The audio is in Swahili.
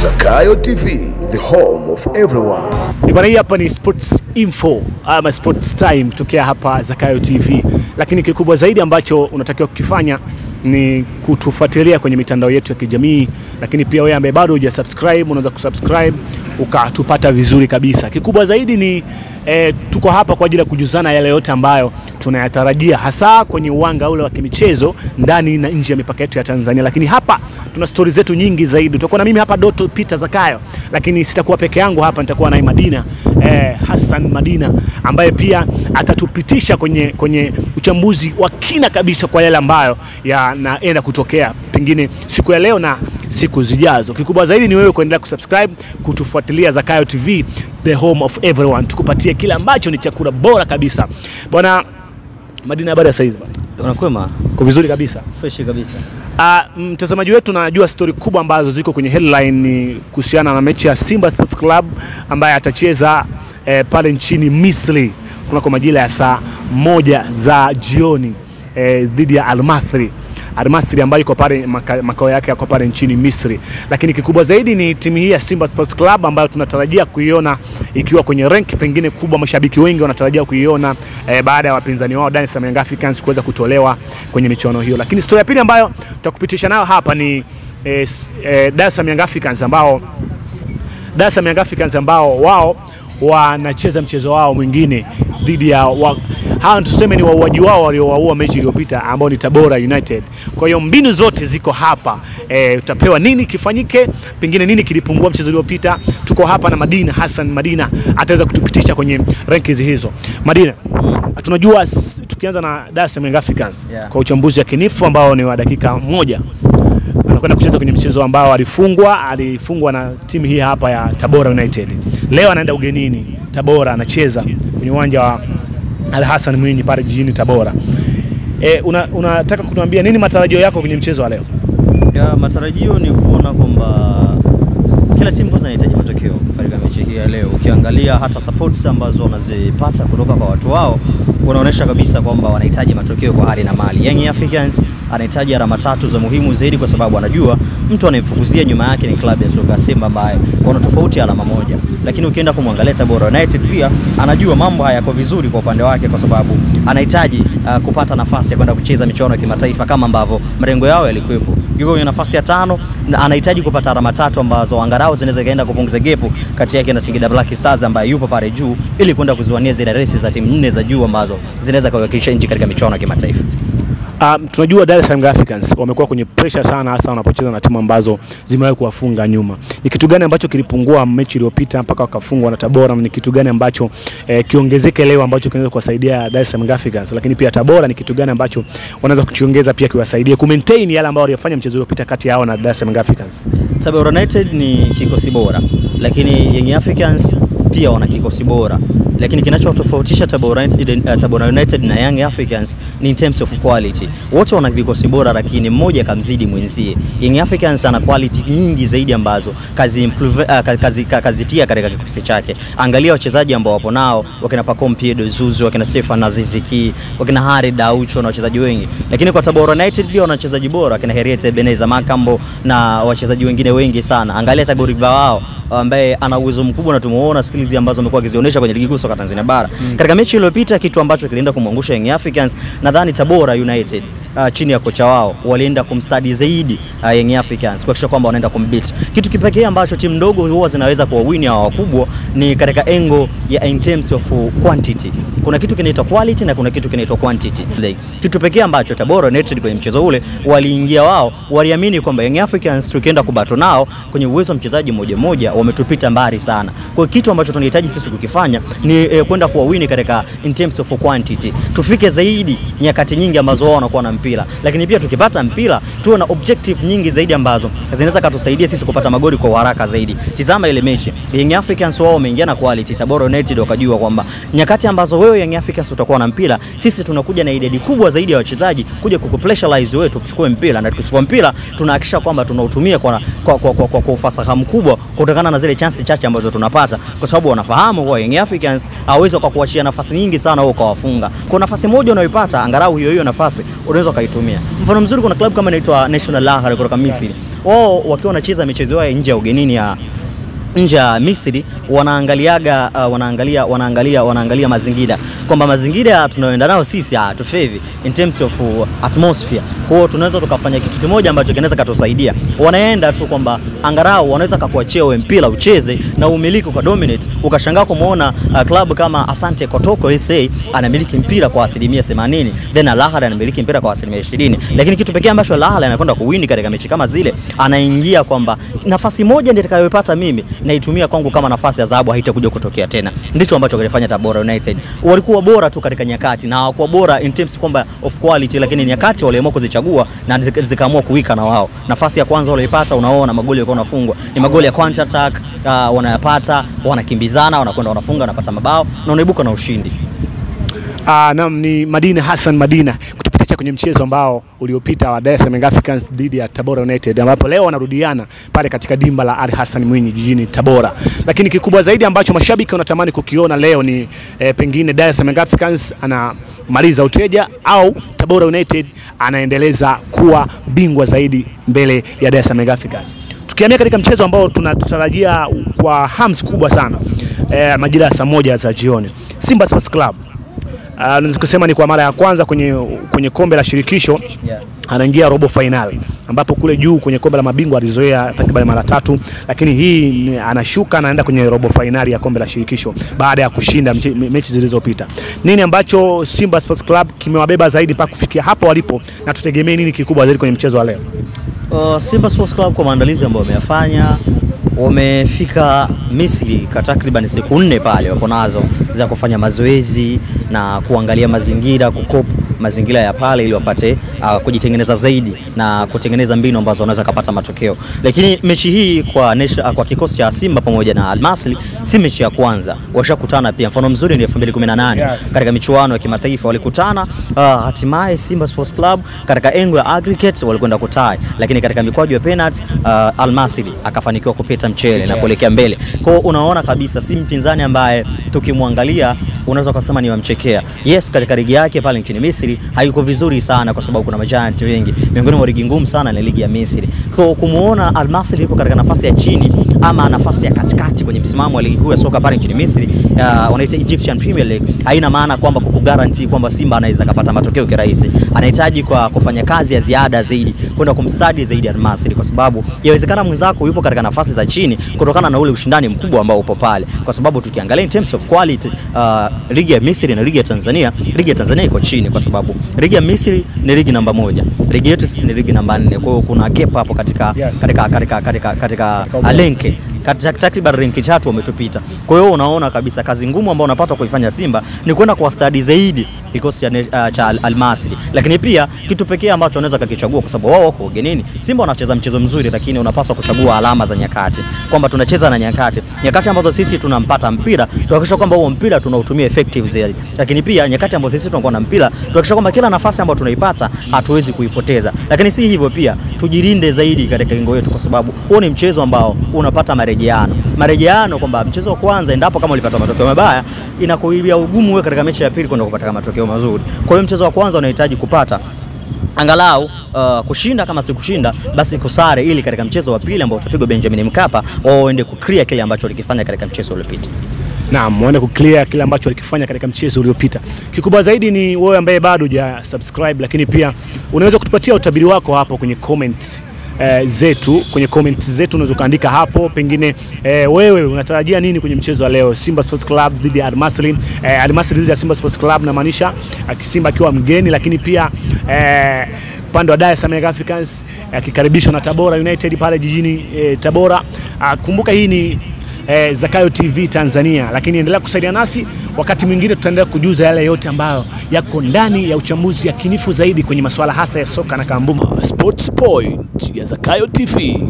Zakayo TV, the home of everyone. Bwana, hii hapa ni Sports Info ama Sports Time kutokea hapa Zakayo TV. Lakini kikubwa zaidi ambacho unatakiwa kukifanya ni kutufuatilia kwenye mitandao yetu ya kijamii, lakini pia wewe ambaye bado hujasubscribe unaweza kusubscribe ukatupata vizuri kabisa. Kikubwa zaidi ni tuko hapa kwa ajili ya kujuzana yale yote ambayo tunayatarajia hasa kwenye uwanga ule wa kimichezo ndani na nje ya mipaka yetu ya Tanzania. Lakini hapa tuna stories zetu nyingi zaidi. Tutakuwa na mimi hapa Doto Peter Zakayo, lakini sitakuwa peke yangu hapa, nitakuwa na Madina Hassan Madina ambaye pia atatupitisha kwenye uchambuzi wa kina kabisa kwa yale ambayo yanaenda kutokea pengine siku ya leo na siku zijazo. Kikubwa zaidi ni wewe kuendelea kusubscribe, kutufuatilia Zakayo TV, the home of everyone. Tukupatie kila ambacho ni chakula bora kabisa. Bwana Madina, habari ya saizi bwana? Unakwema? Kwa vizuri kabisa. Fresh kabisa. Mtazamaji wetu, najua story kubwa ambazo ziko kwenye headline ni kuhusiana na mechi ya Simba Sports Club ambaye atacheza pale nchini Misri kunako majira ya saa 1 za jioni dhidi ya Al Masry. Al Masry ambayo iko pale, makao yake yako pale nchini Misri. Lakini kikubwa zaidi ni timu hii ya Simba Sports Club ambayo tunatarajia kuiona ikiwa kwenye rank pengine kubwa, mashabiki wengi wanatarajia kuiona baada ya wapinzani wao Dar es Salaam Young Africans kuweza kutolewa kwenye michuano hiyo. Lakini story ya pili ambayo tutakupitisha nayo hapa ni Dar es Salaam Young Africans ambao Dar es Salaam Young Africans ambao wao wanacheza mchezo wao mwingine dhidi ya hawa tuseme ni wauaji wao waliowaua mechi iliyopita ambao ni Tabora United. Kwa hiyo mbinu zote ziko hapa. Utapewa nini kifanyike, pengine nini kilipungua mchezo uliopita. Tuko hapa na Madina Hassan Madina ataweza kutupitisha kwenye rankings hizo. Madina, tunajua tukianza na Dar es Salaam Young Africans, yeah, kwa uchambuzi yakinifu ambao ni wa dakika 1, anakwenda kucheza kwenye mchezo ambao alifungwa na timu hii hapa ya Tabora United. Leo anaenda ugenini Tabora, anacheza kwenye uwanja wa Al Hassan Mwinyi pale jijini Tabora. Unataka kutuambia nini matarajio yako kwenye mchezo wa leo? Ya, matarajio ni kuona kwamba kila timu kwanza inahitaji matokeo katika mechi hii ya leo. Ukiangalia hata supports ambazo wanazipata kutoka kwa watu wao wanaonesha kabisa kwamba wanahitaji matokeo kwa hali na mali. Young Africans anahitaji alama 3 za muhimu zaidi kwa sababu anajua mtu anayemfukuzia nyuma yake ni klabu ya soka Simba ambaye wana tofauti alama 1. Lakini ukienda kumwangalia Tabora United pia anajua mambo hayako vizuri kwa upande wake kwa sababu anahitaji kupata nafasi ya kwenda kucheza michuano ya kimataifa kama ambavyo malengo yao yalikuwepo. Yuko kwenye nafasi ya 5 na anahitaji kupata alama 3 ambazo angalau zinaweza kaenda kupunguza gap kati yake na Singida Black Stars ambaye yupo pale juu ili kwenda kuziwania zile race za timu 4 za juu ambazo zinaweza kuwakilisha nchi katika michuano ya kimataifa. Tunajua Dar es Salaam Africans wamekuwa kwenye pressure sana hasa wanapocheza na timu ambazo zimewahi kuwafunga nyuma. Ni kitu gani ambacho kilipungua mechi iliyopita mpaka wakafungwa na Tabora? Ni kitu gani ambacho kiongezeke leo ambacho kinaweza kuwasaidia Dar es Salaam Africans? Lakini pia Tabora ni kitu gani ambacho wanaweza kukiongeza pia kiwasaidie ku maintain yale ambayo waliyofanya mchezo uliopita kati yao na Dar es Salaam Africans? Tabora United ni kikosi bora, lakini Young Africans pia wana kikosi bora. Lakini kinachotofautisha Tabora United na Young Africans ni in terms of quality. Wote wana vikosi bora lakini mmoja kamzidi mwenzie. Young Africans ana quality nyingi zaidi ambazo kazitia katika kikosi chake. Angalia wachezaji ambao wapo nao, wakina Pacome Pedro Zuzu, wakina Stefan Aziziki, wakina Harry Daucho na wachezaji wengi. Lakini kwa Tabora United pia wana wachezaji bora, wakina Heriete Beneza Makambo na wachezaji wengine wengi sana. Angalia Tagoriba wao ambaye ana uwezo mkubwa na tumeona skills ambazo amekuwa akizionyesha kwenye ligi kuu soka Tanzania bara. Katika mechi iliyopita kitu ambacho kilienda kumwangusha Young Africans, nadhani Tabora United chini ya kocha wao walienda kumstudy zaidi Young Africans kuhakikisha kwamba wanaenda kumbeat. Kitu kipekee ambacho timu ndogo huwa zinaweza kuwawini hawa wakubwa ni katika engo ya in terms of quantity. Kuna kitu kinaitwa quality na kuna kitu kinaitwa quantity. Kitu pekee ambacho Tabora United kwenye mchezo ule waliingia wao, waliamini kwamba Young Africans tukienda kubato nao kwenye uwezo wa mchezaji mmoja mmoja wametupita mbali sana. Kwa kitu ambacho tunahitaji sisi kukifanya ni kwenda kuwawini katika in terms of quantity. Tufike zaidi nyakati nyingi ambazo wao wanakuwa na mpira. Lakini pia tukipata mpira tuwe na objective nyingi zaidi ambazo zinaweza kutusaidia sisi kupata magoli kwa haraka zaidi. Tizama ile mechi, Young Africans wao wameingia na quality, Tabora United wakajua kwamba nyakati ambazo wewe Young Africans utakuwa na mpira, sisi tunakuja na idadi kubwa zaidi ya wachezaji kuja kukupressurize wewe tuchukue mpira, na tukichukua mpira tunahakikisha kwamba tunautumia kwa ufasaha mkubwa kutokana na zile chance chache ambazo tunapata, kwa sababu wanafahamu kwa Young Africans hawezi kukuachia nafasi nyingi sana wao kawafunga. Kwa nafasi moja unayoipata angalau hiyo hiyo nafasi unaweza ukaitumia. Mfano mzuri, kuna klabu kama inaitwa National Ahly kutoka Misri. Wao wakiwa wanacheza michezo yao nje ya ugenini ya nje ya Misri wanaangaliaga wanaangalia mazingira, kwamba mazingira tunayoenda nao sisi hatufevi in terms of atmosphere. Kwa hiyo tunaweza tukafanya kitu kimoja ambacho kinaweza katusaidia. Wanaenda tu kwamba angalau wanaweza kakuachia wewe mpira ucheze na umiliki kwa dominate, ukashangaa kumuona club kama Asante Kotoko SA anamiliki mpira kwa 80%, then Al Ahly anamiliki mpira kwa 20%. Lakini kitu pekee ambacho Al Ahly anakwenda kuwin katika mechi kama zile, anaingia kwamba nafasi moja ndiyo nitakayopata mimi naitumia kwangu kama nafasi ya dhahabu, haitakuja kutokea tena. Ndicho ambacho kilifanya Tabora United. Walikuwa bora tu katika nyakati na hawakuwa bora in terms kwamba of quality, lakini nyakati waliamua kuzichagua na zikaamua kuwika na wao. Nafasi ya kwanza walioipata, unaona magoli yalikuwa yanafungwa. Ni magoli ya counter attack, wanayapata, wanakimbizana, wanakwenda wanafunga, wanapata mabao na wanaibuka na ushindi. Naam, ni Madina Hassan Madina kutupitisha kwenye mchezo ambao uliopita wa Dar es Salaam Africans dhidi ya Tabora United, ambapo leo wanarudiana pale katika dimba la Ali Hassan Mwinyi jijini Tabora. Lakini kikubwa zaidi ambacho mashabiki wanatamani kukiona leo ni pengine Dar es Salaam Africans anamaliza uteja au Tabora United anaendeleza kuwa bingwa zaidi mbele ya Dar es Salaam Africans. Tukihamia katika mchezo ambao tunatarajia kwa hamu kubwa sana majira ya saa 1 za jioni, Simba Sports Club naweza kusema ni kwa mara ya kwanza kwenye kombe la shirikisho anaingia robo finali, ambapo kule juu kwenye kombe la mabingwa alizoea takriban mara 3, lakini hii anashuka anaenda kwenye robo finali ya kombe la shirikisho baada ya kushinda mechi zilizopita. Nini ambacho Simba Sports Club kimewabeba zaidi mpaka kufikia hapo walipo, na tutegemee nini kikubwa zaidi kwenye mchezo wa leo? Simba Sports Club kwa maandalizi ambayo wameyafanya, wamefika Misri kwa takriban siku 4 pale wapo nazo za kufanya mazoezi na kuangalia mazingira, kukopa mazingira ya pale ili wapate kujitengeneza zaidi na kutengeneza mbinu ambazo wanaweza kupata matokeo. Lakini mechi hii kwa kikosi cha Simba pamoja na Al Masry si mechi ya kwanza. Washakutana pia. Mfano mzuri ni 2018 katika michuano ya kimataifa walikutana, hatimaye Simba Sports Club katika engo ya aggregate walikwenda kutai, lakini katika mikwaju ya penalty Al Masry akafanikiwa kupita mchele na kuelekea mbele. Kwa hiyo unaona kabisa si mpinzani ambaye tukimwangalia unaweza kusema ni wamchekea. Yes, katika ligi yake pale nchini Misri hayuko vizuri sana kwa sababu kuna majiant wengi. Miongoni mwa ligi ngumu sana ni ligi ya Misri. Kwa kumuona Al Masry yupo katika nafasi ya chini ama nafasi ya katikati kwenye msimamo wa ligi kuu ya soka pale nchini Misri, wanaita Egyptian Premier League, haina maana kwamba kukuguarantee kwamba Simba anaweza kupata matokeo kirahisi. Anahitaji kwa kufanya kazi ya ziada zaidi, kwenda kumstudy zaidi Al Masry, kwa sababu yawezekana mwenzako yupo katika nafasi za chini kutokana na ule ushindani mkubwa ambao upo pale. Kwa sababu tukiangalia in terms of quality, ligi ya Misri na ligi ya Tanzania, ligi ya Tanzania iko chini kwa sababu ligi ya Misri ni ligi namba 1, ligi yetu sisi ni ligi namba 4. Kwa hiyo kuna gap hapo katika katika alenke takriban ranki 3 wametupita. Kwa hiyo unaona kabisa kazi ngumu ambayo unapata kuifanya Simba ni kwenda kwa study zaidi kikosi cha Al Masry. Lakini pia kitu pekee ambacho unaweza kukichagua kwa sababu wao wako ugenini, Simba wanacheza mchezo mzuri, lakini unapaswa kuchagua alama za nyakati, kwamba tunacheza na nyakati, nyakati ambazo sisi tunampata mpira tuhakikisha kwamba huo mpira tunautumia effective zaidi. Lakini pia nyakati ambazo sisi tunakuwa na mpira tuhakikisha kwamba kila nafasi ambayo tunaipata hatuwezi kuipoteza. Lakini si hivyo pia tujilinde zaidi katika kingo yetu, kwa sababu huo ni mchezo ambao unapata marejeano, kwamba mchezo wa kwanza endapo kama ulipata matokeo mabaya inakuibia ugumu wewe katika mechi ya pili kwenda kupata matokeo mazuri. Kwa hiyo mchezo wa kwanza unahitaji kupata angalau kushinda, kama si kushinda basi kusare, ili katika mchezo wa pili ambao utapigwa Benjamin Mkapa wao waende kuclear kile ambacho walikifanya katika mchezo uliopita. Naam, waende kuclear kile ambacho walikifanya katika mchezo uliopita. Kikubwa zaidi ni wewe ambaye bado huja subscribe, lakini pia unaweza kutupatia utabiri wako hapo kwenye comment zetu. Kwenye comment zetu unaweza kuandika hapo pengine wewe unatarajia nini kwenye mchezo wa leo, Simba Sports Club dhidi ya Al Masry, Al Masry dhidi ya Simba Sports Club, na maanisha Simba akiwa mgeni, lakini pia upande wa Dar es Salaam Africans akikaribishwa na Tabora United pale jijini Tabora. Kumbuka hii ni Zakayo TV Tanzania, lakini endelea kusaidia nasi, wakati mwingine tutaendelea kujuza yale yote ambayo yako ndani ya uchambuzi yakinifu zaidi kwenye masuala hasa ya soka na kambumbu. Sports Point ya Zakayo TV.